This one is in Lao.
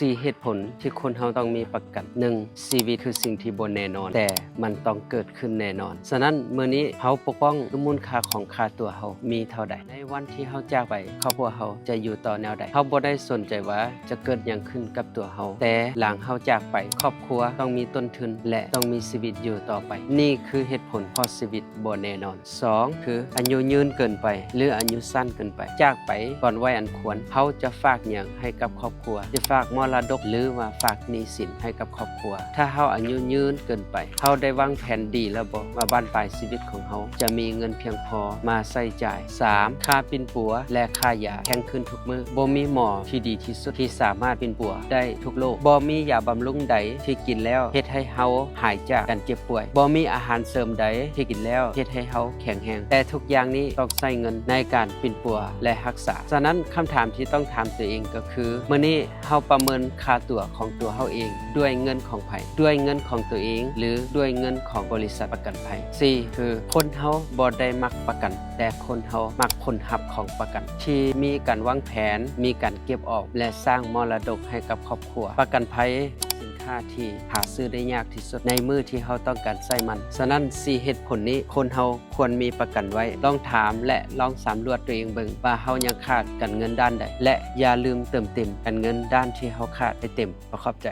ສີ່ເຫດຜົນທີ່ຄົນເຮົາຕ້ອງມີປະກັນ. ໜຶ່ງ, ຊີວິດຄືສິ່ງທີ່ບໍ່ແນ່ນອນ, ແຕ່ມັນຕ້ອງເກີດຂຶ້ນແນ່ນອນ. ສະນັ້ນ, ມື້ນີ້ເຮົາປົກປ້ອງມູນຄ່າຂອງຄ່າຕົວເຮົາມີເທົ່າໃດ. ໃນວັນທີ່ເຮົາຈາກໄປ, ຄອບຄົວເຮົາຈະຢູ່ຕໍ່ແນວໃດ? ເຮົາບໍ່ໄດ້ສົນໃຈວ່າຈະເກີດຫຍັງຂຶ້ນກັບຕົວເຮົາ, ແຕ່ຫຼັງເຮົາຈາກໄປ, ຄອບຄົວຕ້ອງມີຕົ້ນທຶນ ແລະ ຕ້ອງມີຊີວິດຢູ່ຕໍ່ໄປ. ນີ້ຄືເຫດຜົນເພາະຊີວິດບໍ່ແນ່ນອນ. ສອງ ຄືອາຍຸຍືນເກີນໄປ ຫຼື ອາຍຸສັ້ນເກີນໄປ. ຈາກໄປກ່ອນໄວອັນຄວນ, ເຮົາຈະຝາກຫຍັງໃຫ້ກັບຄອບຄົວ? ຈະຝາກມໍລະດົກ ຫຼືວ່າຝາກໜີ້ສິນໃຫ້ກັບຄອບຄົວ? ຖ້າເຮົາອາຍຸຍືນເກີນໄປ, ເຮົາໄດ້ວາງແຜນດີແລ້ວບໍ່ວ່າບັ້ນປາຍຊີວິດຂອງເຮົາຈະມີເງິນພຽງພໍມາໃຊ້ຈ່າຍ? ສາມ ຄ່າປິ່ນປົວ ແລະ ຄ່າຢາແພງຂຶ້ນທຸກມື້. ບໍ່ມີໝໍທີ່ດີທີ່ສຸດທີ່ສາມາດປິ່ນປົວໄດ້ທຸກໂລກ. ບໍ່ມີຢາບຳລຸງໃດທີ່ກິນແລ້ວເຮັດໃຫ້ເຮົາຫາຍຈາກການເຈັບປ່ວຍ. ບໍ່ມີອາຫານເສີມໃດທີ່ກິນແລ້ວເຮັດໃຫ້ເຮົາແຂງແຮງ. ແຕ່ທຸກຢ່າງນີ້ຕ້ອງໃຊ້ເງິນໃນການປິ່ນປົວ ແລະ ຮັກສາ. ສະນັ້ນ, ຄຳຖາມທີ່ຕ້ອງຖາມຕົວເອງກໍຄື, ມື້ນີ້ເຮົາປະເມີນຄ່າຕົວຂອງຕົວເຮົາເອງດ້ວຍເງິນຂອງໃຜ? ດ້ວຍເງິນຂອງຕົວເອງ ຫຼື ດ້ວຍເງິນຂອງບໍລິສັດປະກັນໄພ? ສີ່ ຄື ຄົນເຮົາບໍ່ໄດ້ມັກປະກັນ, ແຕ່ຄົນເຮົາມັກຜົນຮັບຂອງປະກັນ ທີ່ມີການວາງແຜນ, ມີການເກັບອອມ ແລະ ສ້າງມໍລະດົກໃຫ້ກັບຄອບຄົວ. ປະກັນໄພ ສິນຄ້າທີ່ຫາຊື້ໄດ້ຍາກທີ່ສຸດໃນມື້ທີ່ເຮົາຕ້ອງການໃຊ້ມັນ. ສະນັ້ນ, ສີ່ເຫດຜົນນີ້ ຄົນເຮົາຄວນມີປະກັນໄວ້. ລອງຖາມ ແລະ ລອງສຳຫຼວດຕົວເອງເບິ່ງວ່າເຮົາຍັງຂາດການເງິນດ້ານໃດ ແລະ ຢ່າລືມເຕີມເຕັມການເງິນດ້ານທີ່ເຮົາຂາດໃຫ້ເຕັມ. ຂໍຂອບໃຈ.